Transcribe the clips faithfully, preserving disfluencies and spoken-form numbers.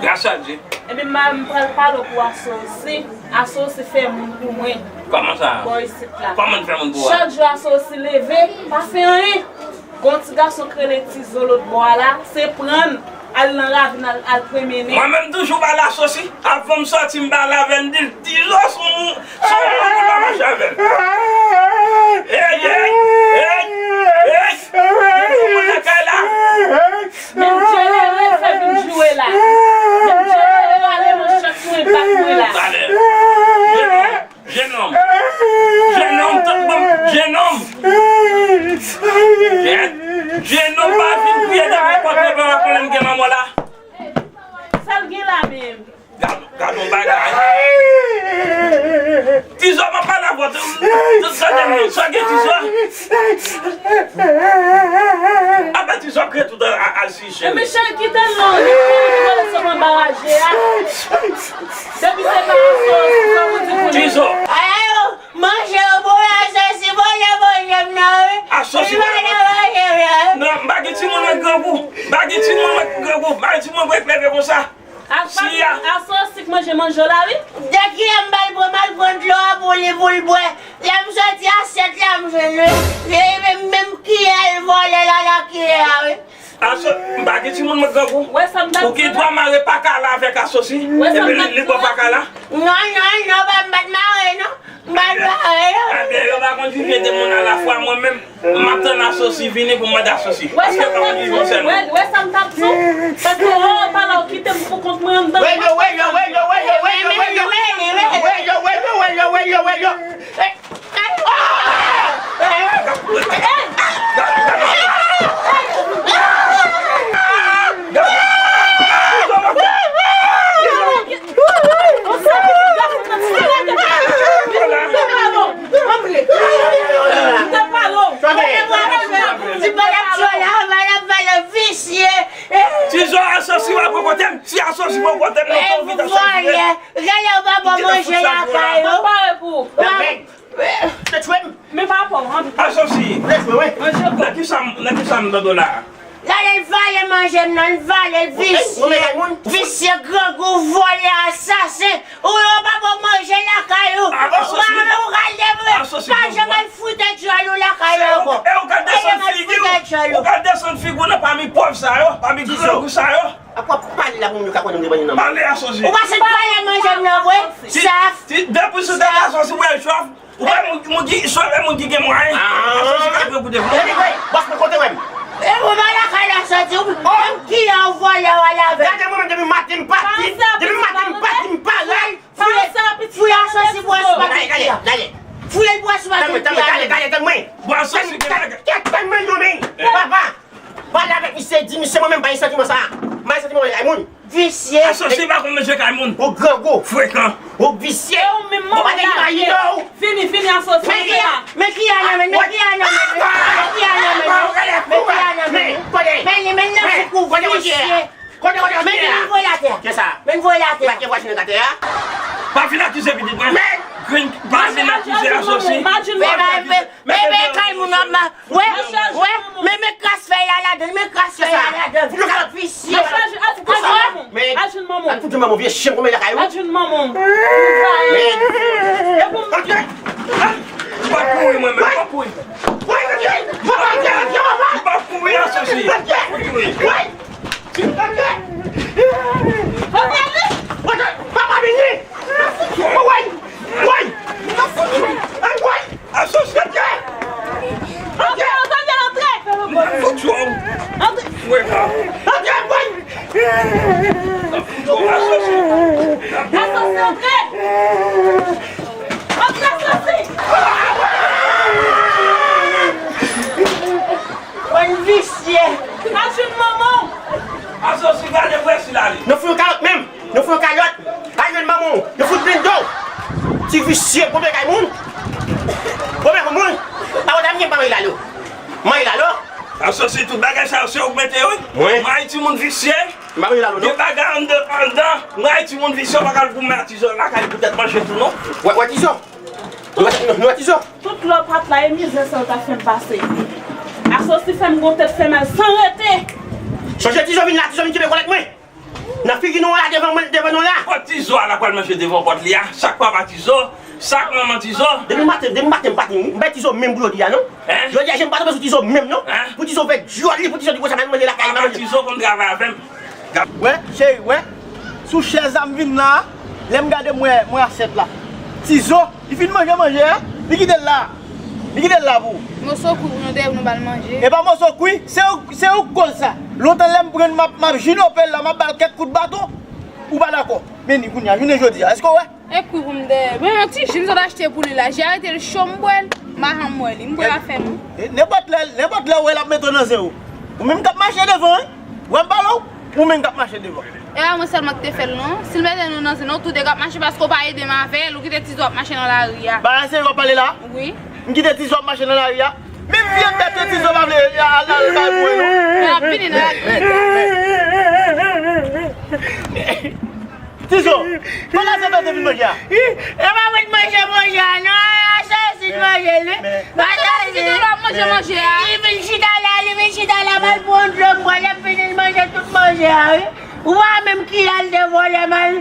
Gras a Dye. Ebyen, m a, m pral pale w pou Asosi. Asosi fè moun pou mwen. Kòman sa? Bò isit la. Kòman l fè moun pou ou a? Chak jou Asosi leve, pa fè anyen. Gon ti gason k rele Tizo lòt bò a la, se pran l, al nan ravin, al, al pwenmennen. Mwen menm toujou pale Asosi. Avan m sòti, m pale avè l, m di l, Tizo se yon, se yon moun ki pa mache avè l. Ey, ey, ey, ey, ey, gen yon moun lakay la. Menm Dye lere fè vin joure la. Menm Dye lere ale nan chak mwen, bak mwen la. Talè. Jenòm. Jenòm. Jenòm, tout bon. Jenòm. Kèt. Jenòm pa vin kriye devan pòt mwen, pa konnen m gen lanmò la. Sa l gen la menm? Gad, gad yon bagay. Tizò, m ap pale avè w. Tande m non, sa gen Tizò. Apa Tizò ap kriye tout a, a, al si chen. Epi chan kite l non, li kouri vole sou anba raje a. Depi se pa Asosi, sa pou di pou li. Tizò. Ay, ay, oh, manje yo pou Asosi, manje, manje m nan, wi. Asosi, manje, manje m nan. Non, m pa gen timoun mwen grangou. M pa gen timoun mwen grangou. M pa gen timoun mwen leve konsa. Asosi k manje manje w la, wi. De kiyè m ba l pran, m al pran dlo a pou li, pou l bwè. Lè m soti asyèt la, m jwenn li. Li menm, menm kiyè l vòlè la, la kiyè a, wi. Aso, m pa gen timoun mwen grangou. Ou gen dwa mare paka la avèk Asosi. Epi li, li bwè paka la. Non, non, non, pa m pa t mare, non. M pa t mare, non. Ebyen, yo pa konn viv de moun alafwa, mwen menm. M ap tann Asosi vini pou m mande Asosi. Paske pa yon nivo sèlman. Wè sa m t ap di w? Paske ou pa la, ou kite m pou kont mwen anndan. Wè yo, wè yo, wè yo, wè yo, wè yo, wè yo, wè yo, wè yo, wè yo, wè yo, wè yo, wè yo, wè yo. Ti pa t ap jwe la, pa t ap pale visye. Ti zo Asosi w ap rankontre m. Si Asosi rankontre m nan tou vit Asosi vre. Gade w pa bon manje lakay ou. Te tchwe m. Men pa pòv, anpil. Asosi. Te tchwe, wi. Nan kisa m, nan kisa m tande w la? Gade l vale manje m nan, l vale l visye. Visye, grangou, vòlè, asasen. Ou yo pa bon manje lakay ou. Ou pa, ou ka leve, pa janm al fwoute djòl ou lakay ou ankò. E ou ka desann figi w. Ou ka desann figi w nan pami pòv sa yo, pami grangou sa yo. Apa w ap pale la pou moun yo ka konnen m te bann nan. Pale Asosi. Ou pa sot pale manje m nan vre? Saf. Depi sou tèt Asosi, ou wè jòf. Ou wè moun, moun ki, swa wè moun ki gen mwayen. Asosi ka pran pou devlopman. Bòs mwen kote wè m. E ou pa lakay la soti, ou menm ki a ou vòlè w al avè. Gade mwen menm depi maten m pati. Depi maten m pati m pa la. Fouye, fouye Asosi bwè sou pati. Fouye l bwè sou pati. Tann mwen, tann mwen, gade, gade, tann mwen. Bwè Asosi ki la. Tann mwen non men. Papa. Pale avèk misye, di misye mwen menm pa gen santiman sa. M pa gen santiman mwen kay moun. Visye. Asosi pa konn manje kay moun. Ou grangou. Frekan. Ou visye. E ou menm manman la. Ou pa gen imaj non. Vini, vini Asosi. Men ki a, men ki a nan men, men ki a nan men, men ki a nan men, men ki a nan men. Men li menm nan foukou visye. Kote, kote, kote. Men li voye atè. Kisa? Men voye atè. Pa gen vwazin nan atè a. Pa vin akize pitit mwen. Men. Grin, pa vin akize Asosi. Men, men, men, men, men, kay moun nan. Wè, wè, men, men kras fèy la ladan, men kras fèy la ladan. Fout yon kalòt. Visye. Al jwenn manman w. Al jwenn manman w. Al jwenn manman w. Al jwenn manman w. Vye chen konbyen lakay ou. Al jwenn manman w. Men. E pou m. Antre. M p ap kouri mwen menm, m p ap kouri. M p ap kouri Asosi. M p ap kouri. Papa vini. Woy. Woy. Woy. Asosi. Antre. Antre. Antre. Antre. Antre, woy. Asosi. Asosi, antre. Antre, Asosi. Bann visye. Al jwenn manman w. Asosi, gade vre si l ale. Nou fou kalòt menm. Nou fou kalòt. Al jwenn manman w. Nou fout blindo. Ti visye, konbyen kay moun. Konbyen moun. Pa wè dam gen pa mari lalo. Mari lalo. Asosi, tout bagay sa yo se ogmante wi. Mari timoun visye. M pa mari lalo non. Gen bagay anndan, anndan. Mari timoun visye, w pa ka al goumen a Tizo lakay poutèt manje tou non. Wè, wè Tizo. Nou wè, nou, nou wè Tizo. Tout lè w pa t la, e mizè sa yo ta fè m pase. Asosi fè m gon tèt fè mal san rete. Sonje Tizo vin la, Tizo vin kenbe kòlèt mwen. Nan Figi nou la devan mwen, devan nou la. Kot Tizo a la pral manje devan pòt li a? Sa k papa Tizo? Sa k manman Tizo? Depi maten, depi maten m pa te ri. M bay Tizo menm pou jodi a non. Hein? Jodi a je m pa tonbe sou Tizo menm non. Hein? Pou Tizo fè dyòl li, pou Tizo di konsa m al manje lakay li, m al manje. Papa Tizo konn travay avè m. Wè, cheri, wè. Sou chèz la m vin la, lè m gade m wè, m wè asyèt la. Tizo, li fin manje manje a, li kite l la. Li kite l la pou ou. Moso kwi pou nou te nou ba l manje. E pa moso kwi, se ou, se ou k koz sa. Lontan lè m pran m ap, m ap jinope l la, m ap ba l kèk kout baton, ou pa dakò. Men ni kounye a, jounen jodi a, èske w wè? E kwi pou m dèyè. Men yon ti ji m sot achte pou li la, je arete l cho m bwè l, m pa janm wè li, m bwè afè m. E, nenpòt lè, nenpòt lè ou wè l ap mete w nan zen ou. Ou menm k ap mache devan, wi. Wè m pale w, ou menm k ap mache devan. E pa mwen sèlman ki te fè l non. Si l mete nou nan zen, nou tou de k ap mache paske w pa ede m avè l, ou kite Tizo ap mache nan lari a. Bagay serye w ap pale la? Wi. M kite Tizo ap mache nan lari a? Menm vye bèt yo Tizo pa vle al, al bay pou mwen non. L ap vini nan lari. Tizo, pandan se tan te vin manje a? E pa mwen t manje manje a non, e Asosi t manje l wi. Asosi ki te la manje manje a. Li vin chita la, li vin chita la, m al pran yon dlo m bwè, l ap vini l manje tout manje a wi. Ou pa menm ki al de vòlè, m al,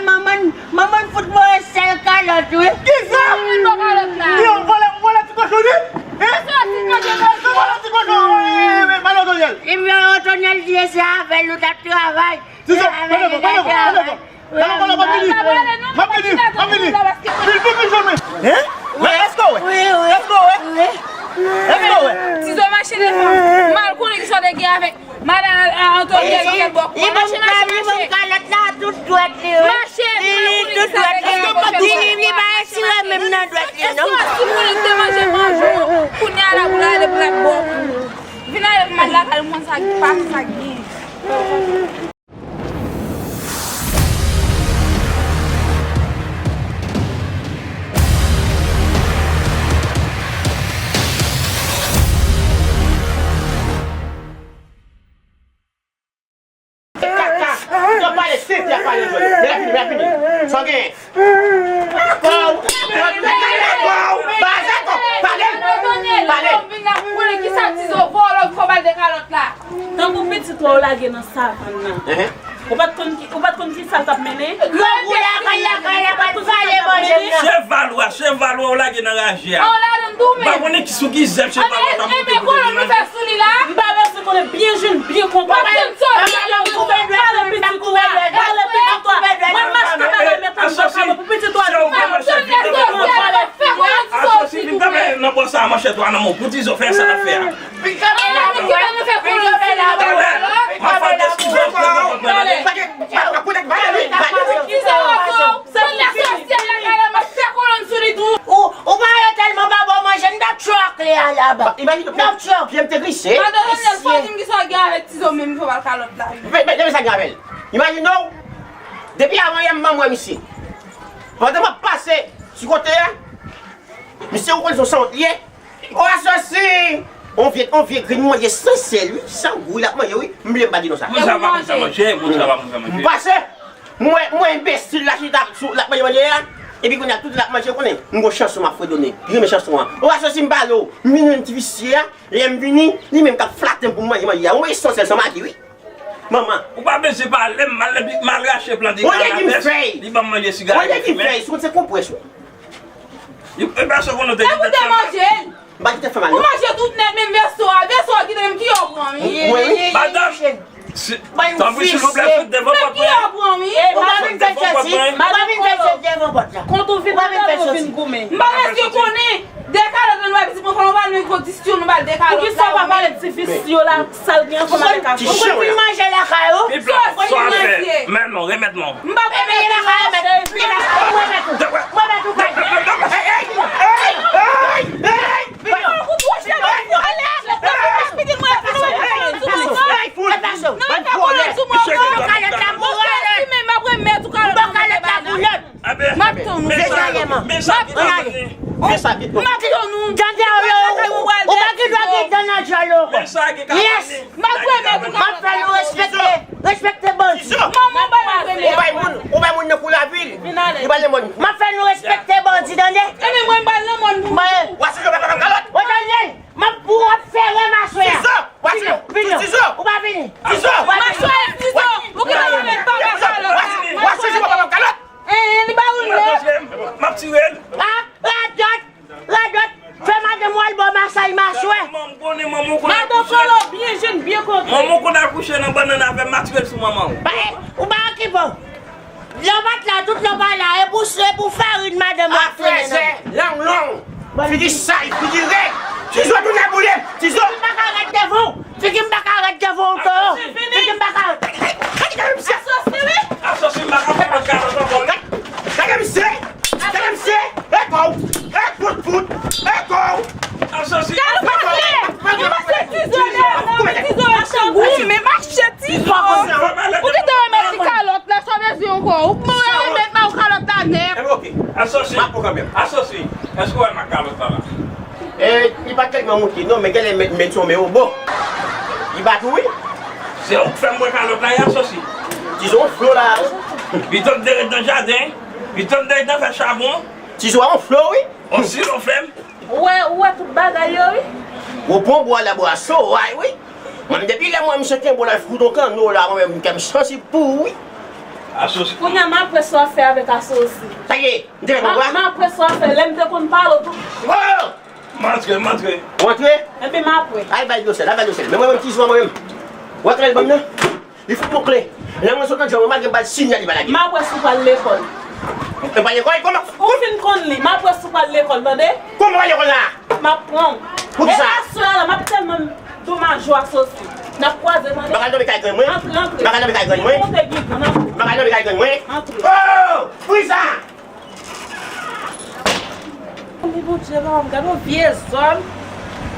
manman, manman fout mwen sèl kalòt wi. Kisa? Vin pran kalòt la. Yo, vòlè, vòlè ti kochon wi. Hein? Vòlè ti kochon, eh, eh, eh, mal Otonyèl. Ebyen Otonyèl di se avè l ou t ap travay. Tizo, pale bon, pale bon, pale bon. Pale bon, m ap vini. M ap vini, m ap vini. Vin, vin, vin jwenn mwen. Hein? Èske w wè? Èske w wè? Èske w wè? Tizo mache devan. M al konnen kisa w te gen avèk madan Otonyèl ki fè l bò kou. Mache, mache, mache. Li ban m kalòt la tout dwèt li wi. Mache, li tout dwèt li. Li, li pa retire menm nan dwèt li non. Èske w ap sipòte te manje manje w? Kounye a la pou l ale pou l al bò kou. Vin ale pou m al lakay mwen sa ki pa sa ki gen. Se kaka. Yo pale, se te ap pale jodi. Men la fini, men la fini. Sa w genyen? Kò w, kò w, pale. Pale. Ou konnen kisa Tizo vòlò ki fò ba l de kalòt la. Tankou pitit ou lage nan savann nan. Ou pa t konn ki, ou pa t konn kisa l t ap mennen. Grangou lakay, lakay, lakay, pale manje m nan. Cheval ou a, cheval ou a ou lage nan raje a. Ou pa konnen ki sou ki zèb cheval ou a t ap monte pou te vin. M pa bezwen konnen byen jwenn, byen konprann. Pale pitit ou a, pale pitit ou a. Mwen mache pale mèt an baka pou pitit ou a. Asosi vin kanpe nan bò sa a, manchèt ou a nan men w pou Tizo fè sa l ap fè a. Talè, m ap fè deskize pou mwen. Ou, ou pa wè tèlman pa bon manje, n t ap tchòk li a laba. Imajine w, pye m te glise. Madan Daniel, fò di m kisa w gen avèk Tizo menm, fò w al kalòt la. Men, men, men sa gen avè l. Imajine w, depi avan yè m pa wè misye. Pandan m ap pase sou kote a, misye ou konn se yon sanwont li ye. O Asosi! On vye, on vye grenn manje san sèl wi, san gou l ap manje wi. M bliye m pa di nou sa. Moun sa pa konn sa manje, moun sa pa konn sa manje. M pase, m wè, m wè enbesil la chita sou, l ap manje manje a. Epi kounye a tout l ap manje, ou konnen, m gon chanson m ap fredone. Li renmen chanson an. O Asosi m pale w, m vin jwenn ti visye a. Lè m vini, li menm k ap flate m pou m manje manje a. Ou wè san sèl san magi wi. Manman. Ou pa bezwen pale m mal, epi m al rache plant de kanabès, li ban m manje sigarèt, li fimen. Ou te di m fèy, ou te di m fèy, sou se konprès wi. Li, e pa sa konnen ou te di tèt fè mal. M pa di tèt fè mal non. Ou manje tout nèt, menm vèso a, vèso a kite menm ki yo pran wi. Madanm, tanpri silvouplè, sot devan pòt mwen. Menm ki yo pran wi. Ou pa vin fè soti, ou pa vin fè soti devan pòt la. Kont ou vin, ou pa vin fè soti. M pa bezwen konnen. De kalòt la nou bay pitit mwen, fò nou ba l yon kondisyon, nou ba l de kalòt la. Poukisa w pa pale ti visye la, sa l gen ansanm avèk Asosi? Ou konn fin manje lakay ou? Pi plat, sa w ap fè? Men non, remèt non. M pa konn manje lakay ou, men mwen mèt ou. Mwen mèt ou kay. Hey, hey, hey, hey, hey, hey. M ap tann ou. Men sa ki nan men li. Men sa ki nan men li. Tande, ou pa gen dwa gen dan nan djòl ou. Men sa ki nan men li. Yes. M ap fè nou respekte, respekte bandi. Manman, bay mwen premye. Ou bay moun, ou bay moun nan kou lavil. Ou bay moun. M ap fè nou respekte bandi, tande? Ebyen, mwen, m pral nan mòn pou mwen. Ou ap fè rèm aswè a. Tizo, w ap vini. Tizo. Ou pa vini. Tizo. W ap vini. Tizo. Ou gentan pa met papa Bon. Lè w pa t la, tout lè w pa la, e pou, e pou farin madanm w ap fè nan. Afè lang long. Figi sal, figi rèd. Tizo tounen boule m. Tizo. Figi m pa ka rèd devan w. Figi m pa ka rèd devan w, to. Figi m pa ka. Gade misye. Asosi, wi. Asosi, m pa ka fè kalòt ankò. Gade misye. Gade misye. E kò w. E pout pout. E kò w. Asosi. Gade misye. Gade misye, Tizo, lè nan, Tizo, goumen, mache, Tizo. Ou gentan remèt li kalòt la, sa w bezwen ankò? Ou mwen remèt ba ou kalòt la nèt. Asosi. Asosi. Èske w wè m ak kalòt la la? E, li pa tèlman moute non, men genlè men, men se yon men obo. Li bat ou wi. Se ou k fè m wè kalòt la, y ap sòsi. Tizo on flo la. Li tande ret nan jaden, li tande ret nan fè chabon. Tizo a on flo wi. On silo fè m. Ou wè, ou wè tout bagay yo wi. Ou pran bwa la bwa so, way wi. Mwen depi lè mwen misye kenbe w la fout on kanno la, mwen menm kè m sansib pou ou wi. Asosi. Kounye a m apre sa w ap fè avèk Asosi. Sa ye, m te fè konpwa. M apre sa w ap fè, lè m te konn pale w tou. Oh! M antre, m antre. Ou antre? Enben m apre. Al bay Dyosèl, al bay Dyosèl. Men mwen menm Tizo a mwen menm. Ou antre l ban m nan? Li fout mwen kle. Lè mwen sot nan djòl mwen, malgre m pa l sinyal li pa lage. M apre si w pral lekòl. Ou pa lekòl, kòman? Ou fin konn li, m apre si w pral lekòl, tande? Kòman w pral lekòl la? M ap pran w. Poukisa? E aswè a la, m ap tèlman domaj ou Asosi. N ap kwaze, tande? M pa ka dòmi kay grann mwen. Antre, antre. M pa ka dòmi kay grann mwen. Monte Gigon, antre. M pa ka dòmi kay grann mwen. Antre. Oh! Poukisa? Men Bondye, papa m, gade yon vye zòn.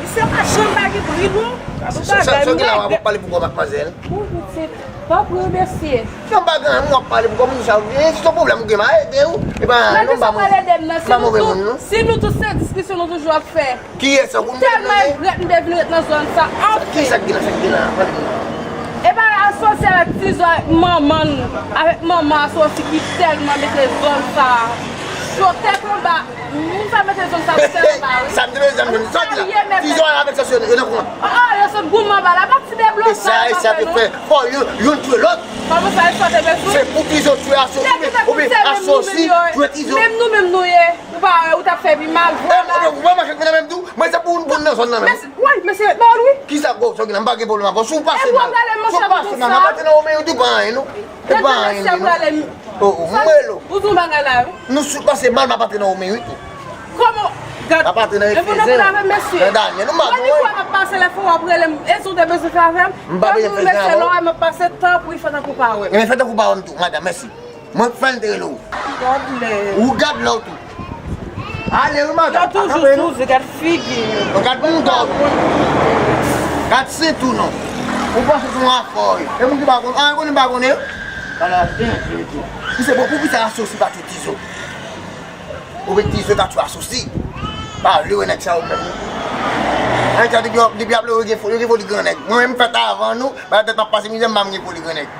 Misye pa janm pa gen pri non. Sa, sa, sa, sa w gen la, w ap pale pou kò w, madmwazèl? Wi, pitit. Pa pri, mesye. Non, m pa gen anyen, w ap pale pou kò w, moun sa w gen, si se yon pwoblèm ou gen, m a ede w. E pa, non, m pa move, m pa move moun non. Si nou tout se diskisyon nou toujou ap fè. Kiyès sa ou konn mete nan men? Tèlman regrèt m te vin ret nan zòn sa anfen. Kisa k gen la, sa k gen la? Pale pou mwen. E pa Asosi avèk Tizo avèk manman l, avèk manman Asosi ki tèlman mete zòn sa cho tèt anba. Moun sa mete zòn sa cho tèt anba wi. Sa m te bezwen di sa w di la. Tizo avèk Asosi yo nan kont. Oh, yo sot gounmen anba la, pa ti deblozay. E sa, e sa te fè fò youn, youn twe lòt. Kòman sa, e sa te bezwen? Se pou Tizo twe Asosi oubyen Asosi twe Tizo. Menm nou menm nou ye. Ou pa wè, ou t ap fè pi mal, vwala. Ou pa mache ak mwen nan menm tou? Mwen se pou, pou nan zòn nan menm. Mèsi, wi, mèsi, ba w wi. Kisa gwo, sa w gen la, m pa gen pwoblèm avè w. Si w pase mal, si w pase mal, m ap pase nan men w tou, pa anyen non. E pa anyen non. Oh, oh, mwen lo. Ou di yon bagay la wi. Nou si w pase mal, m ap antre nan men w wi tou. Kòman? Gad. M ap antre nan refize. Nan danye, nou m ap wè. Mwen ni kwa m ap pase lè fò w ap rele m. E sa w te bezwen fè avè m? M pa bezwen fè sa avè w. Lè w wè m ap pase, tanpri fè tankou w pa wè m. Ebyen fè tankou w pa wè m tou, madanm, mèsi. Mwen k fè l te rele w. Gad lè. Ou gad lè w tou. Ale wi madanm. Yo toujou sou zi, gad figi. Gad moun dòm. Gad sent ou non. Ou panse se yon afè w ye. E moun ki pa konn, an, konnen pa konnen. Ala, gen, gen, gen. Misye bon, poukisa Asosi pa tou Tizo? Ou vin Tizo ta tchwa Asosi. Pa vle wè nèg sa yo menm. Nèg sa depi, depi ap lè yo gen foli, yo gen foli gran nèg. Mwen menm m fèt avan nou, ba tèt m ap pase mizè, m pa menm gen foli gran nèg.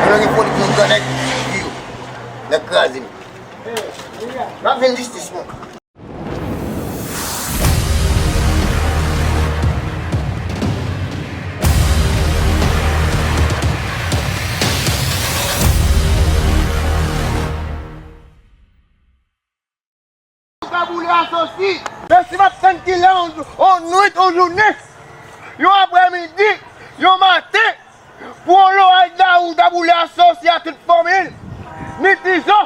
Mwen gen foli pou gran nèg, yo. Nèg kraze m. N ap jwenn jistis nou. Ou ka boule Asosi. Men si m ap tann kilè on, on nwit, on jounen, yon aprèmidi, yon maten, pou on loray dawou ta boule Asosi a tout fanmi l, ni Tizo.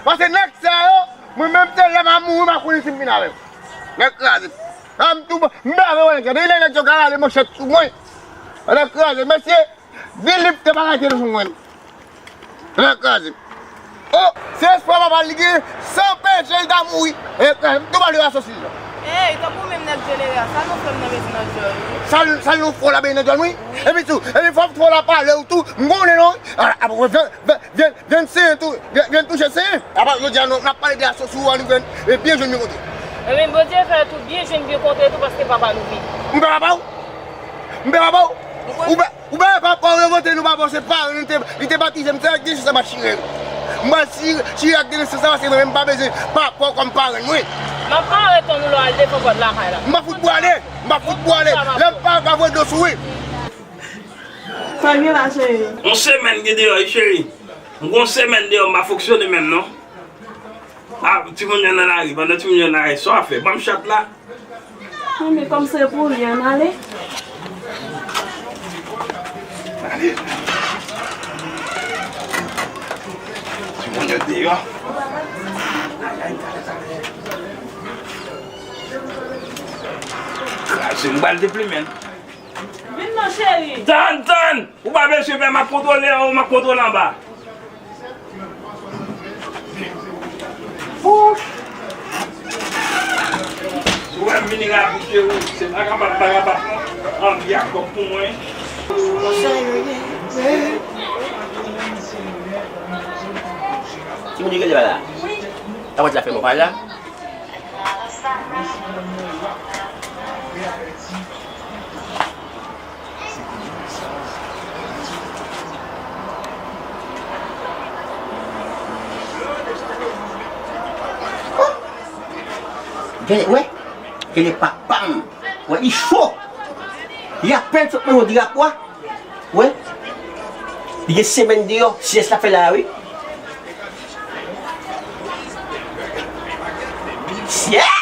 Paske nèg sa yo, mwen menm se lè m a mouri, m a konnen si m vin avè yo. Nèg kraze. A m tou, m pa vle wè nèg sa. Depi lè nèg sa yo ka rale manchèt sou mwen. Nèg kraze, mesye. Vilip te pa rete nan sou mwen. Lè kraze. Oh, se espwa papa li gen, san peche li ta mouri. Lè kraze, m tou pale Asosi la. Ey, tankou menm nèg jenere a, sa nou fè m nan mete nan djòl wi. Sa, sa nou fò la ben nan djòl wi. Epi tou, epi fò, fò la pale ou tou, m konnen non. A, a, vyen, vyen, vyen, vyen senyen tou, vyen, vyen touche senyen. Apa jodi a nou, n ap pale de Asosi ou an nou fè, e byen jwenn byen kontre. Ebyen Bondye fè tou byen jwenn byen kontre tou paske papa nou vivan. M pa papa w. M pa papa w. Ou pa Ou pa wè papa w yo vote nou papa w se paran l te, li te batize m, se ak Denis sa m a chire l. M pral chire, chire ak Denis sa paske mwen menm m pa bezwen papa w kòm paran mwen. M ap arete w lè w al devan pòt lakay la. M pa fout pwale, m pa fout pwale. Lè m pa ka voye dlo sou ou wi. Sa gen la cheri? Yon semèn gen deyò wi cheri. M gen yon semèn deyò m pa fonksyone menm non. Ah, timoun yo nan lari, pandan timoun yo nan lari, sa w ap fè? Ban m chat la. Wi, men kòm se pou li, ann ale. Ale. Deyò. Kraze m, m pral deplimen l. Vin non, cheri. Tann, tann! Ou pa bezwen pè, m ap kontwole anwo, m ap kontwole anba. Wouch! Ou wè m vini raboute ou, se pa kapab, pa kapab anvi ak kòb pou mwen. Timoun yo rele la. Sa wè la fè mwen pale la? Gade, wè, gade papa m. Wè, li cho. Li apèn sot nan yon drapo a. Wè. Li gen semèn deyò. Syèch la fè la, wi. Syèch!